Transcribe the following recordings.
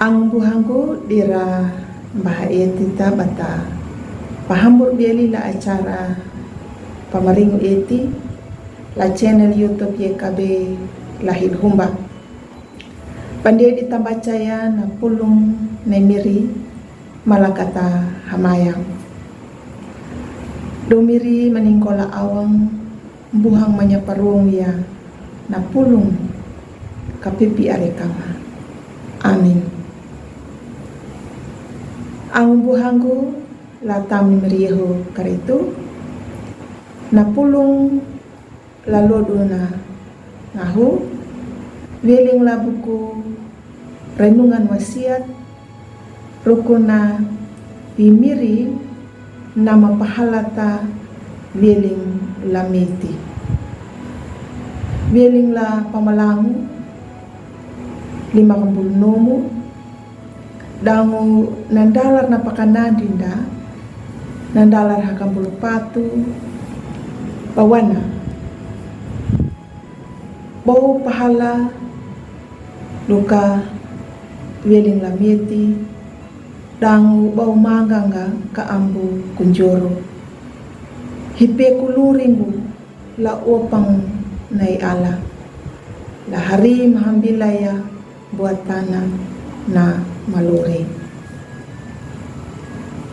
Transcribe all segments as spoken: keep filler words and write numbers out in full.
Ang buhanggu dira baha eti ta bata pahambur beli la acara pamaringu eti la channel YouTube Y K B Lahil Humba. Pande di tambacaya na pulung na miri malakata hamayang. Domiri maningkola awang buhang manya parung ya na pulung kapipi arekama. Amin. Ang buhanggu la tami mirihu karitu na pulung la lodu na ngahu, weling la buku Renungan Wasiat, rukuna imiri nama pahalata weling la meti. Weling la pamalangu lima kambul nomu, dangu nandalar na pakanandinda, nandalar hakambul patu, bawana. Bau pahala luka weling la meti, dangu bau manganga ka ambu kunjoro. Hipe kuluringu la opang nai ala. La hari mahambilaya buatana na maluri.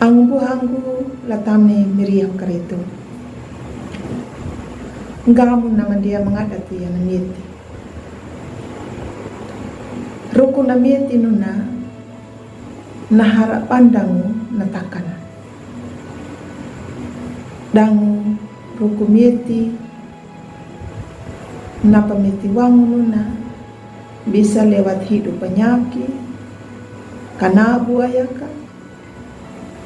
Ang buhanggu la tami mirihu karitu. Ngamu na mandia mangadatu ya na meti. Ruku na meti nuna na hara pandangu na takana. Dangu ruku meti na pameti wangu nuna bisa lewat hidu panyaki, kanabu ayaka,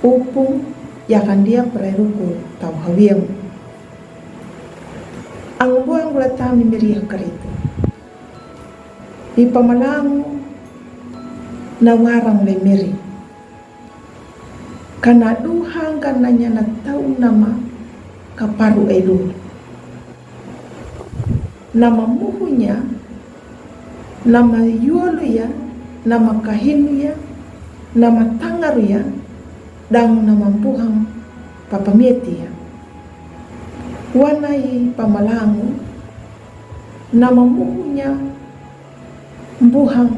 upung, yakan dia prai ruku tau hawiang. Ang buhanggu la tami mirihu karitu. Ipamalangu na warang le miri. Kana du hanggan na nya na tau nama kaparu elu. Nama muhunya, nama yualuya, nama kahinuya, nama tangaruya, dang nama buhang papametiya. Wanai pamalangu, nama muhunya buhang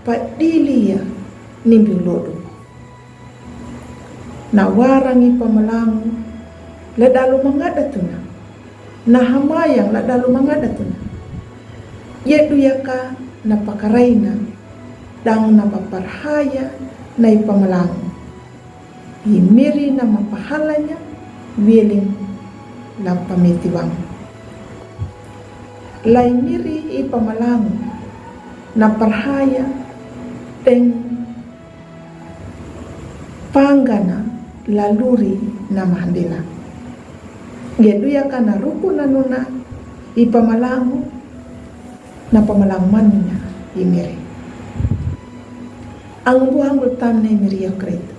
padiliya nimbi lodu. Na warangi pamalangu la dalu mangadatuna. Na hamayang la dalu mangadatuna. Yedu yaka na pakaraina dang na paparhaya na ipamalangu. Imiri nama pahalanya weling la pametiwang. La imiri ipamalangu na parhaya teng panggana laluri na mahandela. Gedu yaka na ruku na nuna ipamalangu na pamalangu manunya imiri. Ang buhanggu tamne imiri ya Kristu.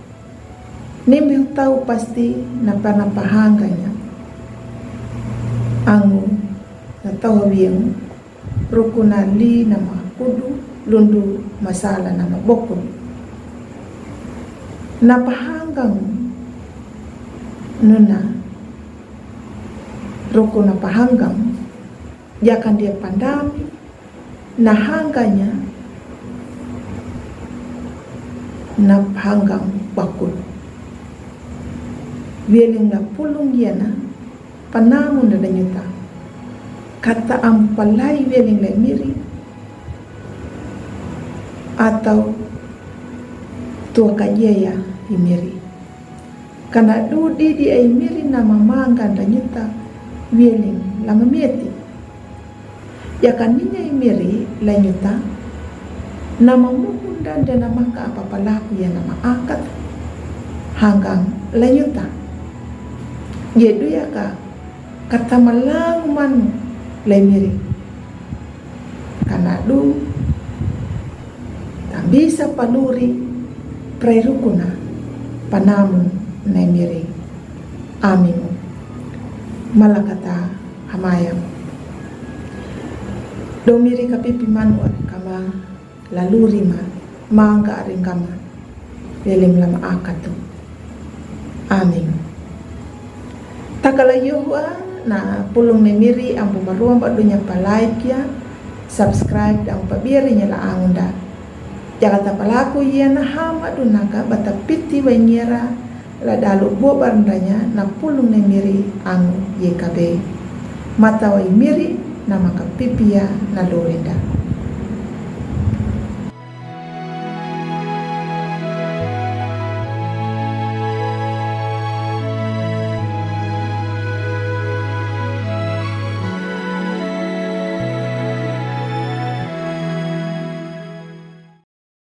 Nimbi tau pasti na pana pahanganya. Angu na tau hawiang ruku na li nama kudu lundu masala nama bokun. Na pahanggang nuna ruku na pahanggang yakan dia pandami na hangganya na pahanggang bakun. Weling na pulung yana panamun da danyuta. Kata ampalai weling lai miri atau tua kajaya imiri. Kana du didi ai miri nama manggan danyuta weling lama meti. Yakan ninya imiri lai nyuta nama muhundan dana maka apa palaku ya nama akat hanggang lai nyuta. Yedu yaka kata malang manu lai miri. Kana du tambisa paluri prai rukuna panamun nai miri. Amin. Malakata hamayang. Domiri kapipi manu kama laluri ma mangga ringama. Velim lam akatu. Amin. Takala yohua na pulung ne miri ambu maruam ba dunya palai kia, subscribe dan pabiri nya la angunda. Jala tapalaku ia na hama dunaka bata piti waingiera la dalu bobar ndanya na pulung ne miri angu ye kabe. Mata wai miri na maka pipia na lurinda.